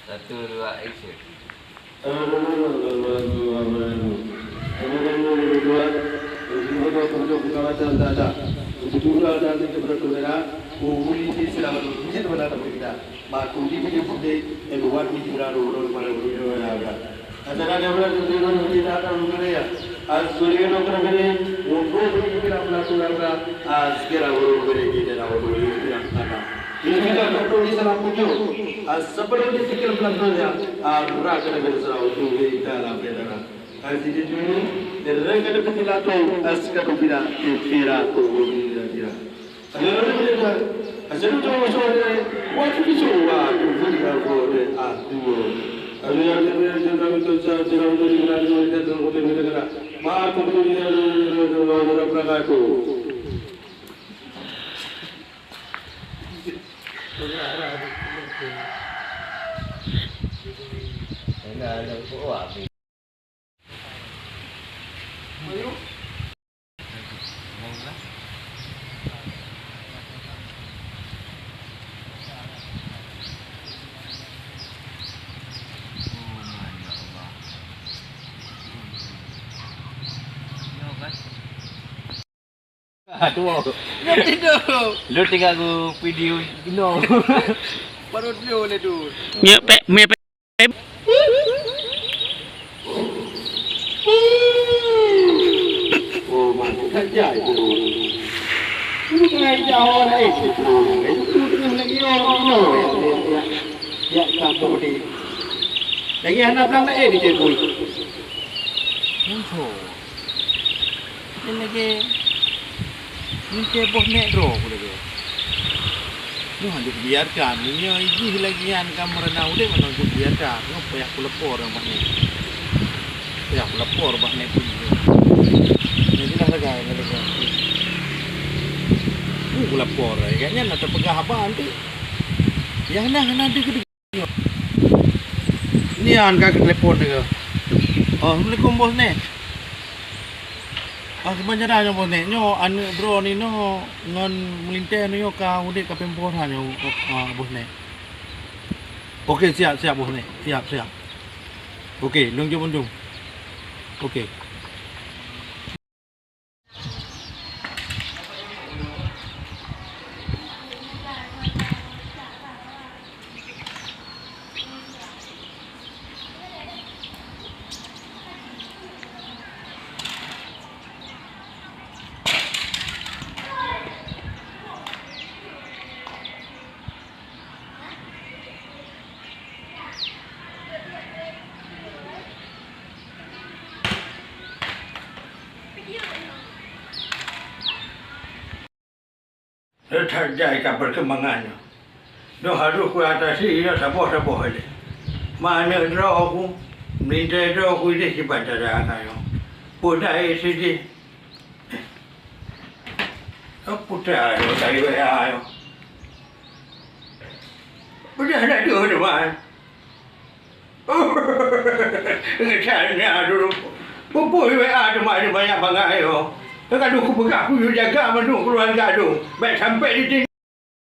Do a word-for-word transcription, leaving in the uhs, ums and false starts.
Satu, dua, action. Aduh. Lu tinggal ku video inoe. Baru dulu ni tu. Nyeuk pek, mie pek. Oh, masuk saja itu. Ini kena jauh lah, eh. Itu tengah lagi orang, you know. Ya, ya, ya. Ya, kampung ni. Lagi anak bilang, eh, dia cakap. Muncul. Nyan lagèe, nyan keu boh nèk droe ku lagèe. Nyoe hanjeuet biarkan, nyoe jih lagèe nyan ka meureuna udép, meunan hanjeuet biarkan. Nyoe payah kulapor bak nèk. Payah kulapor bak nèk ku. Nyoe jeulaih lagèe, lagèe. Uh, kulapor, lagèe nyan na teupeugah haba nanti. Nyang na, hana deuh Nyan ka geutelepon lé. Oh, assalamualaikum, Bos Nèk. Ah, seubeunjana nyoe, Bos Nèk. Nyoe aneuk droeneuh nyoe ngon meulintèe nyoe ka udép ka pempo that nyoe, ah, Bos Nèk. Oke, siap, siap, Bos Nèk. Siap, siap. Oke, lôn jok bandum. Oke. That jai ka perkembangan nyoe. Nyoe harôh kuatasi nyoe saboh-saboh ilèe. Ma aneuk droe ku, meulintèe droe ku idéh siban cara nyoe. Peue dai sidéh. Nyoe putra nyoe dari W A nyoe. Peue dai aneuk droe nyoe, Ma. Ngeutanyong dulu. Peue-peue W A teuma banyak bangai nyoe. Ka lôn kupeugah kuyue jaga mandum keuluwarga lôn. Bèk sampai di